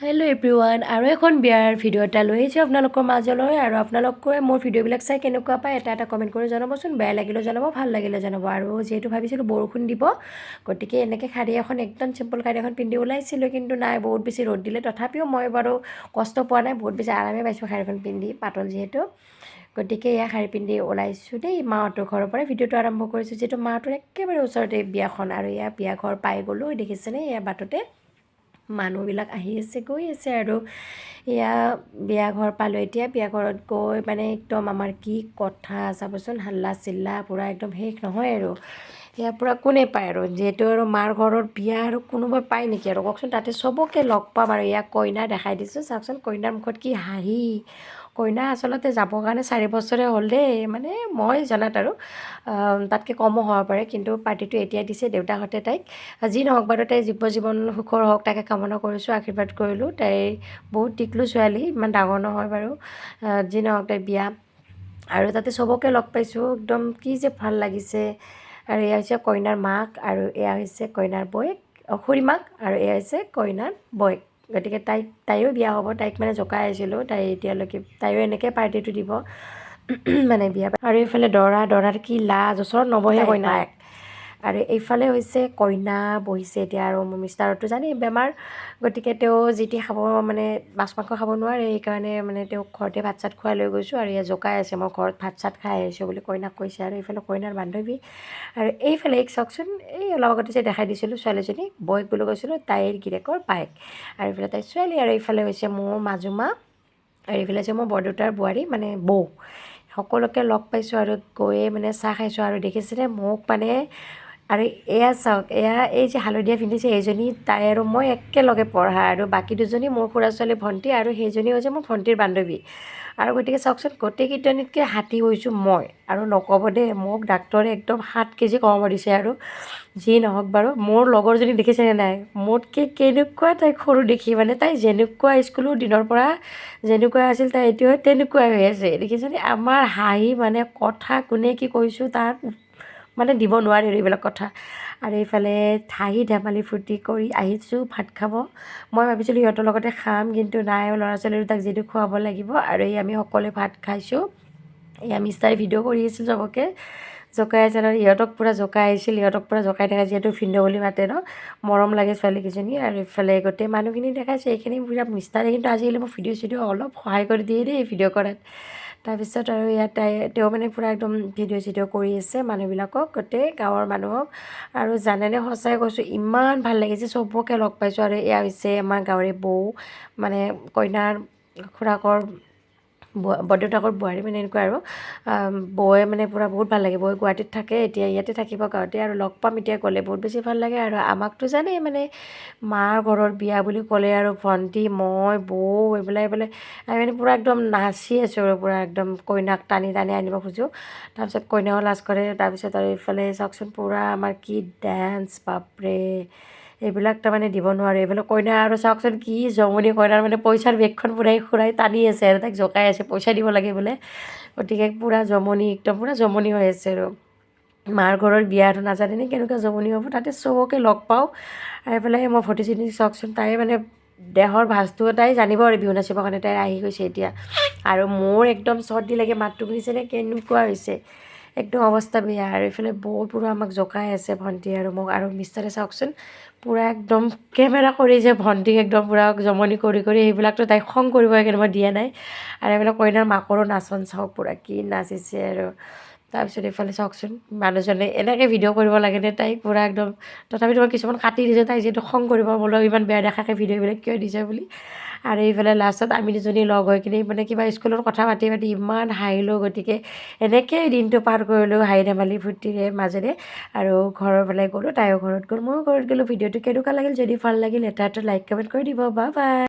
Hello' everyone, আৰু এখন বিয়াৰ ভিডিঅ' এটা লৈ আহিছোঁ আপোনালোকৰ মাজলৈ। আৰু আপোনালোকে মোৰ ভিডিঅ'বিলাক চাই কেনেকুৱা পায়, এটা এটা কমেণ্ট কৰি জনাবচোন। বেয়া লাগিলেও জনাব, ভাল লাগিলেও জনাব। আৰু যিহেতু ভাবিছিলোঁ বৰষুণ দিব, গতিকে এনেকৈ শাৰী এখন, একদম চিম্পল শাৰী এখন পিন্ধি ওলাইছিলোঁ। কিন্তু নাই, বহুত বেছি ৰ'দ দিলে। তথাপিও মই বাৰু কষ্ট পোৱা নাই, বহুত বেছি আৰামেই পাইছোঁ শাৰীখন পিন্ধি, পাতল যিহেতু। গতিকে এয়া শাৰী পিন্ধি ওলাইছোঁ দেই। মাহঁতৰ ঘৰৰ পৰাই ভিডিঅ'টো আৰম্ভ কৰিছোঁ, যিহেতু মাহঁতৰ একেবাৰে ওচৰতে বিয়াখন। আৰু এয়া বিয়া ঘৰ পাই গ'লোঁ, দেখিছেনে? এয়া বাটতে মানুহবিলাক আহি আছে, গৈ আছে। আৰু এয়া বিয়া ঘৰ পালোঁ। এতিয়া বিয়া ঘৰত গৈ মানে একদম আমাৰ কি কথা চাবচোন, হাল্লা চিল্লা পূৰা একদম শেষ নহয়। আৰু ইয়াৰ পৰা কোনে পায় আৰু, যিহেতু আৰু মাৰ ঘৰত বিয়া, আৰু কোনোবা পায় নেকি আৰু কওকচোন? তাতে চবকে লগ পাম। আৰু ইয়াক কইনা দেখাই দিছোঁ, চাওকচোন কইনাৰ মুখত কি হাঁহি। কইনা আচলতে যাবৰ কাৰণে 4 বছৰে হ'ল দেই, মানে মই জনাত আৰু তাতকৈ কমো হ'ব পাৰে। কিন্তু পাৰ্টিটো এতিয়া দিছে দেউতাহঁতে তাইক। যি নহওক বাৰু, তাইৰ জীৱন সুখৰ হওক তাকে কামনা কৰিছোঁ, আশীৰ্বাদ কৰিলোঁ। তাই বহুত টিকলো ছোৱালী, ইমান ডাঙৰ নহয় বাৰু। যি নহওক, তাইৰ বিয়া আৰু তাতে চবকে লগ পাইছোঁ, একদম কি যে ভাল লাগিছে। আৰু এয়া হৈছে কইনাৰ মাক আৰু এয়া হৈছে কইনাৰ বৌয়েক, খুৰীমাক, আৰু এয়া হৈছে কইনাৰ বৌয়েক। গতিকে তাইক, তাইৰো বিয়া হ'ব, তাইক মানে জোকাই আছিলোঁ। তাই এতিয়ালৈকে তাইও এনেকৈ পাৰ্টিটো দিব মানে বিয়া। আৰু এইফালে দৰা, দৰাৰ কি লাজ, ওচৰত নবহে কইনাক। আৰু এইফালে হৈছে কইনা বহিছে এতিয়া। আৰু মোৰ মিষ্টাৰতো জানেই বেমাৰ, গতিকে তেওঁ যি টি খাব, মানে মাছ মাংস খাব নোৱাৰে। সেইকাৰণে মানে তেওঁক ঘৰতে ভাত চাত খুৱাই লৈ গৈছোঁ। আৰু ইয়াত জোকাই আছে, মই ঘৰত ভাত চাত খাই আহিছোঁ বুলি কইনাক কৈছে। আৰু এইফালে কইনাৰ বান্ধৱী। আৰু এইফালে এইক চাওকচোন, এই অলপ আগতে যে দেখাই দিছিলোঁ ছোৱালীজনী, বৌয়েক বুলি কৈছিলোঁ, তাইৰ গিৰিয়েকৰ বায়েক। আৰু এইফালে তাইৰ ছোৱালী। আৰু এইফালে হৈছে মোৰ মাজুমা আৰু এইফালে হৈছে মোৰ বৰদেউতাৰ বোৱাৰী, মানে বৌ। সকলোকে লগ পাইছোঁ আৰু গৈয়ে মানে চাহ খাইছোঁ। আৰু দেখিছেনে মোক মানে? আৰু এয়া চাওক, এয়া এই যে হালধীয়া পিন্ধিছে এইজনী, তাই আৰু মই একেলগে পঢ়া। আৰু বাকী দুজনী মোৰ খুৰা ছোৱালী ভণ্টি আৰু সেইজনী হৈছে মোৰ ভণ্টিৰ বান্ধৱী। আৰু গতিকে চাওকচোন, গোটেইকেইজনীতকৈ হাতী হৈছোঁ মই। আৰু নক'ব দেই, মোক ডাক্তৰে একদম 7 কেজি কমাব দিছে। আৰু যি নহওক বাৰু, মোৰ লগৰজনী দেখিছেনে নাই? মোতকৈ কেনেকুৱা তাইক সৰু দেখি। মানে তাই যেনেকুৱা স্কুলৰ দিনৰ পৰা যেনেকুৱা আছিল, তাই এতিয়াও তেনেকুৱাই হৈ আছে, দেখিছেনে? আমাৰ হাঁহি মানে কথা কোনে কি কৈছোঁ তাৰ মানে দিব নোৱাৰি আৰু এইবিলাক কথা। আৰু এইফালে হাঁহি ধেমালি ফূৰ্তি কৰি আহিছোঁ ভাত খাব। মই ভাবিছিলোঁ সিহঁতৰ লগতে খাম, কিন্তু নাই, ল'ৰা ছোৱালী দুটাক যিহেতু খুৱাব লাগিব। আৰু এই আমি সকলোৱে ভাত খাইছোঁ। এয়া মিষ্টাৰে ভিডিঅ' কৰি আছিল, চবকে জোকাই আছিল আৰু ইহঁতক পূৰা জোকাই আহিছিল। ইহঁতক পূৰা জোকাই থাকে, যিহেতু ভিনদেউ বুলি মাতে ন, মৰম লাগে ছোৱালীকেইজনী। আৰু এইফালে গোটেই মানুহখিনি দেখাইছে, এইখিনি পূৰা মিষ্টাৰে। কিন্তু আজিকালি মোক ভিডিঅ' চিডিঅ' অলপ সহায় কৰি দিয়ে দেই ভিডিঅ' কৰাত। তাৰপিছত আৰু ইয়াত তাই, তেওঁ মানে পূৰা একদম ভিডিঅ' চিডিঅ' কৰি আছে মানুহবিলাকক, গোটেই গাঁৱৰ মানুহক। আৰু জানেনে, সঁচাই কৈছোঁ, ইমান ভাল লাগিছে, চবকে লগ পাইছোঁ। আৰু এয়া হৈছে আমাৰ গাঁৱৰে বৌ, মানে কইনাৰ খুৰাকৰ বৰদেউতাকৰ বোৱাৰী, মানে এনেকুৱা। আৰু বৌয়ে মানে পূৰা বহুত ভাল লাগে। বৌয়ে গুৱাহাটীত থাকে, এতিয়া ইয়াতে থাকিব গাঁৱতে। আৰু লগ পাম এতিয়া গ'লে, বহুত বেছি ভাল লাগে। আৰু আমাকতো জানেই, মানে মাৰ ঘৰৰ বিয়া বুলি ক'লে আৰু ভণ্টি, মই, বৌ, এইবিলাক এইবিলাক আমি মানে পূৰা একদম নাচি আছোঁ। আৰু পূৰা একদম কইনাক টানি টানি আনিব খোজোঁ, তাৰপিছত কইনাও লাজ কৰে। তাৰপিছত আৰু এইফালে চাওকচোন, পূৰা আমাৰ কি ডেন্স, বাপৰে! এইবিলাক তাৰমানে দিব নোৱাৰে। এইফালে কইনা আৰু চাওকচোন কি জমনি, কইনাৰ মানে পইচাৰ বেগখন পূৰাই খুৰাই টানি আছে আৰু তাইক জোকাই আছে, পইচা দিব লাগে বোলে। গতিকে পূৰা জমনি, একদম পূৰা জমনি হৈ আছে। আৰু মাৰ ঘৰৰ বিয়া আৰু নাজানেনে কেনেকুৱা জমনি হ'ব? তাতে চবকে লগ পাওঁ। আৰু এইফালে মোৰ ভতিজনী চাওকচোন, তাই মানে দেহৰ ভাঁজটো তাই জানিব আৰু বিহু নাচিবৰ কাৰণে তাই আহি গৈছে এতিয়া। আৰু মোৰ একদম চৰ্দি লাগে, মাতটো শুনিছেনে কেনেকুৱা হৈছে? একদম অৱস্থা বেয়া। আৰু এইফালে বৌ পূৰা আমাক জোকাই আছে, ভণ্টি আৰু মোক। আৰু মিষ্টাৰে চাওকচোন, পূৰা একদম কেমেৰা কৰিছে ভণ্টিক, একদম পূৰা জমনি কৰি কৰি। সেইবিলাকতো তাইক খং কৰিব, সেইকাৰণে মই দিয়া নাই। আৰু এইফালে কইনাৰ মাকৰো নাচন চাওক, পূৰা কি নাচিছে। আৰু তাৰপিছত এইফালে চাওকচোন, মানুহজনে এনেকৈ ভিডিঅ' কৰিব লাগেনে তাইক পূৰা একদম? তথাপিতো মই কিছুমান কাটি দিছোঁ, তাই যিহেতু খং কৰিব, বোলো ইমান বেয়া দেখাকৈ ভিডিঅ'বিলাক কিয় দিছে বুলি। আৰু এইফালে লাষ্টত আমি দুজনী লগ হৈ কিনি মানে কিবা স্কুলৰ কথা পাতি পাতি ইমান হাঁহিলোঁ। গতিকে এনেকৈয়ে দিনটো পাৰ কৰিলোঁ হাঁহি ধেমালি ফূৰ্তিৰে মাজেৰে। আৰু ঘৰৰ ফালে গ'লোঁ, তাইও ঘৰত গ'ল, ময়ো ঘৰত গ'লোঁ। ভিডিঅ'টো কেনেকুৱা লাগিল? যদি ভাল লাগিল, এটা এটা লাইক, কমেণ্ট কৰি দিব। বা বাই।